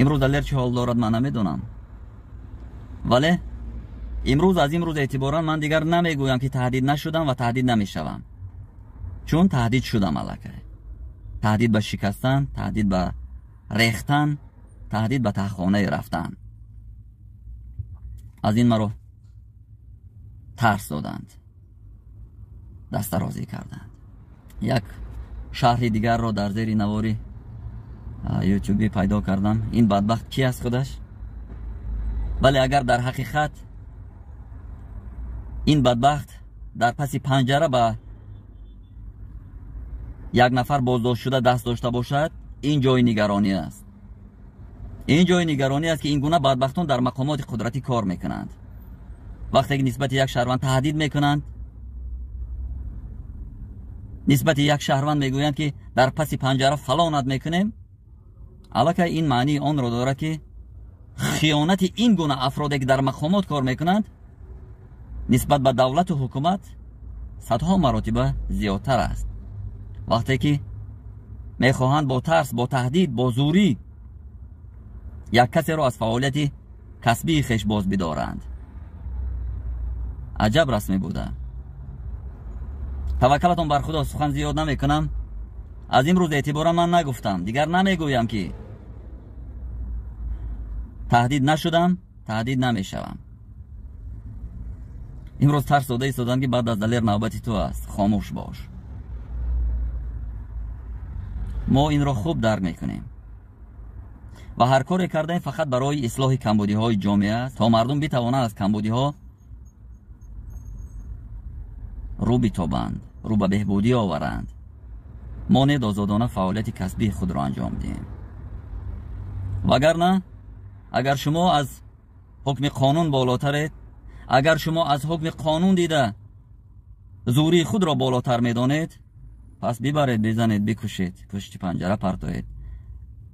Имрӯз Далер чӣ ҳол дорад, ман намедонам, вале имрӯз аз имрӯз эътиборан ман дигар намегӯям, ки таҳдид нашудам ва таҳдид намешавам, чун таҳдид шудам аллакай. Таҳдид ба шикастан, таҳдид ба рехтан, таҳдид ба таҳхонаи рафтан. Аз ин маро тарс доданд, дастарозӣ карданд. Як шаҳри дигарро дар зери навори ютубӣ пайдо кардам. Ин бадбахт ки аст худаш? Вале агар дар ҳақиқат ин бадбахт дар паси панҷара ба як нафар боздоштшуда даст дошта бошад, ин ҷои нигаронӣ аст. Ин ҷои нигаронӣ аст, ки ин гуна бадбахтон дар мақомоти қудратӣ кор мекунанд. Вақте ки нисбати як шаҳрванд таҳдид мекунанд, нисбати як шаҳрванд мегӯянд, ки дар паси панҷара фалонат мекунем, аллакай ин маънии онро дорад, ки хиёнати ин гуна афроде, ки дар мақомот кор мекунанд, нисбат ба давлату ҳукумат садҳо маротиба зиёдтар аст. Вақте ки мехоҳанд бо тарс, бо таҳдид, бо зӯрӣ як касеро аз фаъолияти касбии хеш боз бидоранд. Аҷаб расме буда. Таваккалатон бар Худо, сухан зиёд намекунам. Аз имрӯз эътиборан ман нагуфтам, дигар намегӯям, ки таҳдид нашудам, таҳдид намешавам. Имрӯз тарс дода истодам, ки баъд аз Далер навбати ту аст, хомӯш бош. Мо инро хуб дарк мекунем ва ҳар коре кардаем фақат барои ислоҳи камбудиҳои ҷомеа аст, то мардум битавонанд аз камбудиҳо рӯ битобанд, рӯ ба беҳбудӣ оваранд. Мо нед озодона фаъолияти касбии худро анҷом диҳем. Вагарна агар шумо аз ҳукми қонун болотаред, агар шумо аз ҳукми қонун дида зӯрии худро болотар медонед, пас бибаред, бизанед, бикушед, пушти панҷара партоед.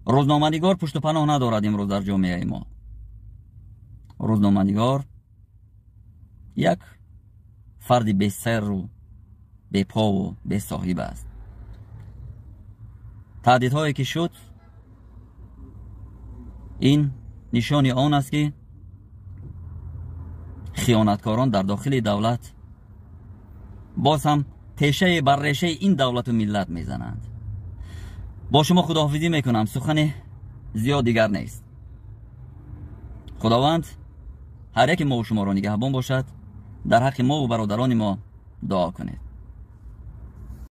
Рӯзноманигор пушту паноҳ надорад имрӯз дар ҷомеаи мо. Рӯзноманигор як фарди бесару бепову бесоҳиб аст. Таҳдидҳое ки шуд, ин нишони он аст, ки хиёнаткорон дар дохили давлат боз ҳам тешае бар решаи ин давлату миллат мезананд. Бо шумо худоҳофизӣ мекунам, сухани зиёд дигар нест. Худованд ҳар яке мову шуморо нигаҳбон бошад. Дар ҳаққи мову бародарони мо дуо кунед.